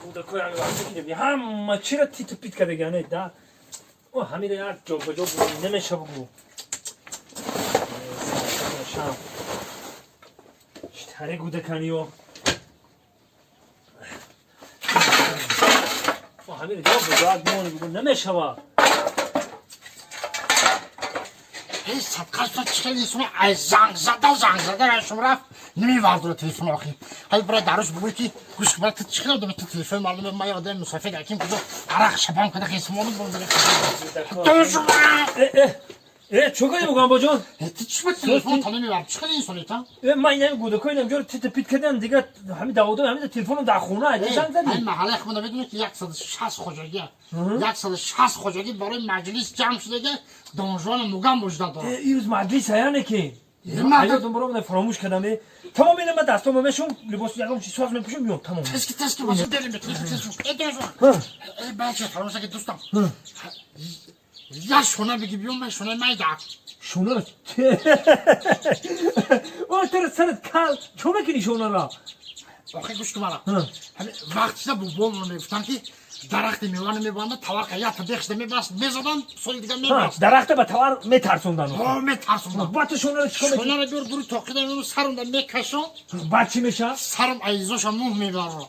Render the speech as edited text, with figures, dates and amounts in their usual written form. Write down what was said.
Кӯдакои ҳами вақте ки дидӣ, ҳама чира титу пит кардагиане да. О, ҳамира як ҷо ба ҷо намеша, бугӯ. Шам. Читаре гудаканиё. О, ҳамира ҷо ба ҷо мони, бугӯ, намешава. Эй, садқа шуд, чӣ хеле инсони ай зангзада зангзада рашум рафт, намевардора телефон охи. Ҳай, бира даруш бугӯй, ки гӯш кун, ту чӣ хеле одами, ту телефони мардуме, ма одами мусофир аким куҷо арақ шабон када хесмону бурда. Э, чо кардӣ, бугӯ, амбоҷон? Ту чӣ ба телефон та намевард? Чӣ хеле инсони та? Э, ман инами гудакои инам ҷоро титу пит кардам, дига ҳами давода ҳами телефоном дар хона, ай занг задӣ. Ай, маҳаллаи худна медонӣ, ки 160 хоҷагӣ, 160 хоҷагӣ барои маҷлис ҷамъ шудага, донжони мугам мужда дорад. Ирӯз маҷлис аяне ки ҳаётам баром фаромӯш кардам. Тамом, ина ман дастома мешум, либосу ягон чи соз мепӯшам, миём, тамом. Тески, тески, боша, дерим, тез. Э, донжон, э, бача, фаромӯш ки, дӯстам, я шуна биги, биём, ман шуна майда. Шунаро о, тара сарат кал, чо мекунӣ шунаро? Охи, гӯш кун мара, вақт шуда бобомон мегуфтам, ки дарахти мева намебанда, таварка якта бехшда мебаст, мезадан, соли дига мебаст. Дарахта ба тавар метарсондан? Ҳо, метарсондан. Баъд ту шунаро чикор мекунӣ? Шунаро биёр, дури тоқида сарумда мекашон. Баъд чӣ мешавад? Сарум айзоша муҳ мебарро.